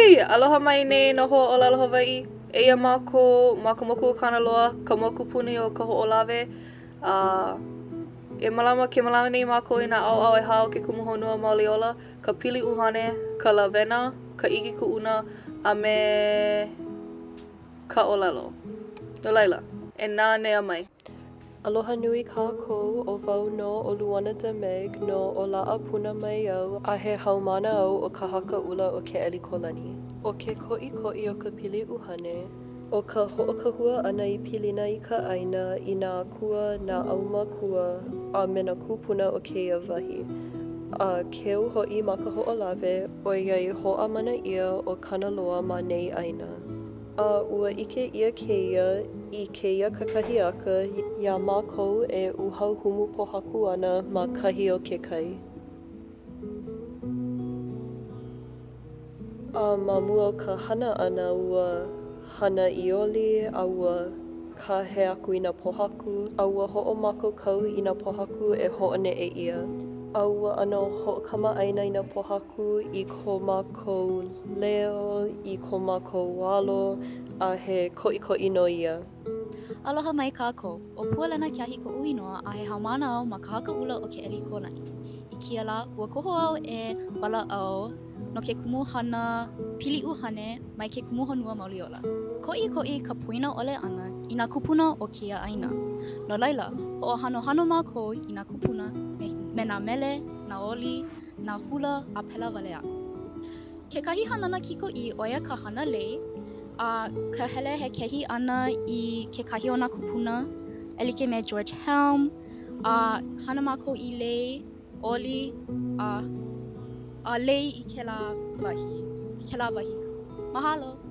Hey! Aloha mai nei nā hoa ʻōlelo Hawaiʻi. Eia mākou ma ka moku o Kanaloa, ka mokupuni o Kahoʻolawe. A e mālama, ke mālama nei mākou i nā ʻaoʻao ʻehā o ke kumu honua mauli ola, ka pili ʻuhane, ka lawena, ka ʻike kuʻuna, a me ka ʻōlelo. No laila, e nanea mai. Aloha nui kākou, ʻo wau nō ʻo Luana DeMeg no ʻOlaʻa Puna mai au a he haumāna au o Ka Haka ʻUla o Keʻelikōlani. ʻO ke koʻikoʻi o ka pili ʻuhane, ʻo ka hoʻokahua ʻana i pilina i ka ʻāina, i nā akua, nā ʻaumākua, a me nā kūpuna o kēia wahi. A keu hoʻi ma Kahoʻolawe, ʻoiai hoʻāmana ʻia ʻo Kanaloa ma nei ʻāina. A ua ʻike ʻia kēia i kēia kakahiaka iā mākou e uhau humu pōhaku ana ma kahi o ke kai. A ma mua o ka hana ʻana ua hana i oli a ua kāhea aku i nā pōhaku a ua hoʻomākaukau i nā pōhaku e hoʻoneʻe ʻia. A ua ʻano hoʻokamaʻāina i nā pōhaku. Aku i ko mākou leo, i ko mākou alo, a he koʻikoʻi nō ia. Aloha mai kākou. ʻO Pualena Keahi koʻu inoa a he haumāna au ma Ka Haka ʻUla o Keʻelikōlani. I kēia lā, ua koho au e walaʻau no ke kumuhana pili ʻuhane mai ke kumu honua mauli ola. Koʻikoʻi ka poina ʻole ʻana i nā kūpuna o kēia ʻāina. No laila, hoʻohanohano mākou i nā kūpuna me nā mele, nā oli, nā hula a pēlā wale aku. Kekahi hanana kikoʻī ʻo ia ka hana lei a ka hele hekehi ʻana i kekahi o nā kūpuna e like me George Helm a hana mākou i lei, oli, a a lei i kēlā wahi, kēlā wahi. Mahalo!